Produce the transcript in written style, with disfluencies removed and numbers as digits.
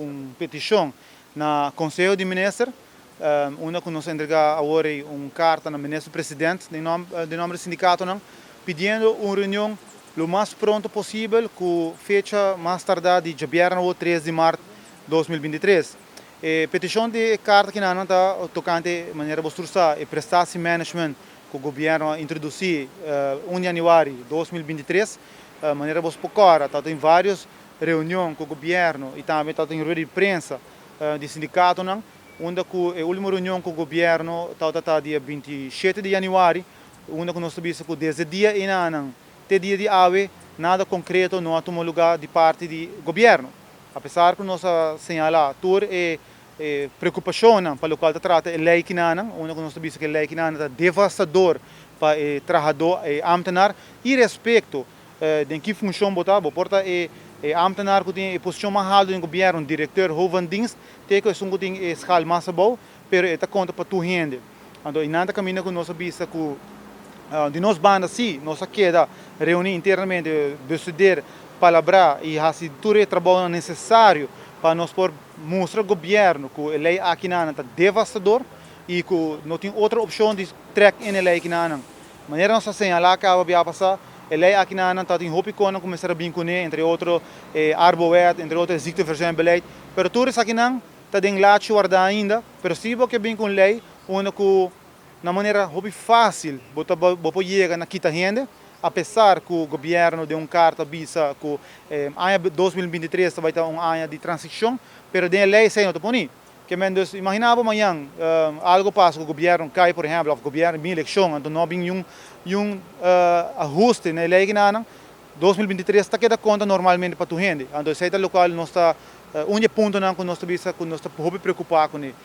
Un petishon na Konseho di Minister, unda ku nos a entregá awor un karta na Minister President den nòmber di sindikatonan, pidiendo un reunion lo mas pronto posibel ku fecha mas tardá di djabièrnè awor, 3 di mart 2023. E petishon di e karta akinan ta tokante, manera bo sa, e prestatiemanagement ku gobièrnu a introdusí 1 di yanüari di 2023. Manera bo por kòrda, tabatin vários reunion ku gobièrnu i tambe tabatin rueda di prensa di sindikatonan, unda ku e último reunion ku gobièrnu tabata dia 27 di yanüari, unda ku nos a bisa ku desde dia einan te dia di awe nada konkreto no a tuma lugá di parti di gobièrnu. Apesar ku nos a señalá tur e preokupashon pa loke ta trata e lei akinan, unda ku nos a bisa ku e lei akinan ta devastador pa e trahadó, e ambtenaar, irrespekto di ki funshon bo ta, bo por ta e ambtenaar ku tin e posishon mas haltu den gobièrnu, un direktor, hoofd van dienst, te ku esun ku tin e schaal mas abou, pero e ta konta pa tur hende. Anto, einan ta kaminda ku nos a bisa ku di nos banda si, nos a keda reuní internamente, bestudeer, palabrá i hasi tur e trabou nesesario pa nos por mustra gobièrnu ku e lei akinan ta devastador i ku no tin otro opshon di trek in e lei akinan. Manera nos a señalá kaba biaha pasá, e lei akinan ta tin hopi kos ku mester bin kuné, entre otro Arbowet, entre otro ziekteverzuimbeleid, pero tur esakinan ta den lachi wardá ainda. Pero si bo ke bin ku lei, unda ku na manera hopi fásil bo por yega na kita hende, apesar ku gobièrnu den un karta a bisa ku aña 2023 bai ta un aña di transishon, pero den lei esei no ta pone. Ke men dus, imaginá bo mañan algu pasa ku gobièrnu kai, por ehèmpel, òf gobièrnu bin elekshon, anto no bin un ahuste na lei akinan, 2023 ta keda konta normalmente pa tur hende. Anto esei ta loke nos ta un di e puntonan ku nos ta bisa ku nos ta hopi preokupá kuné.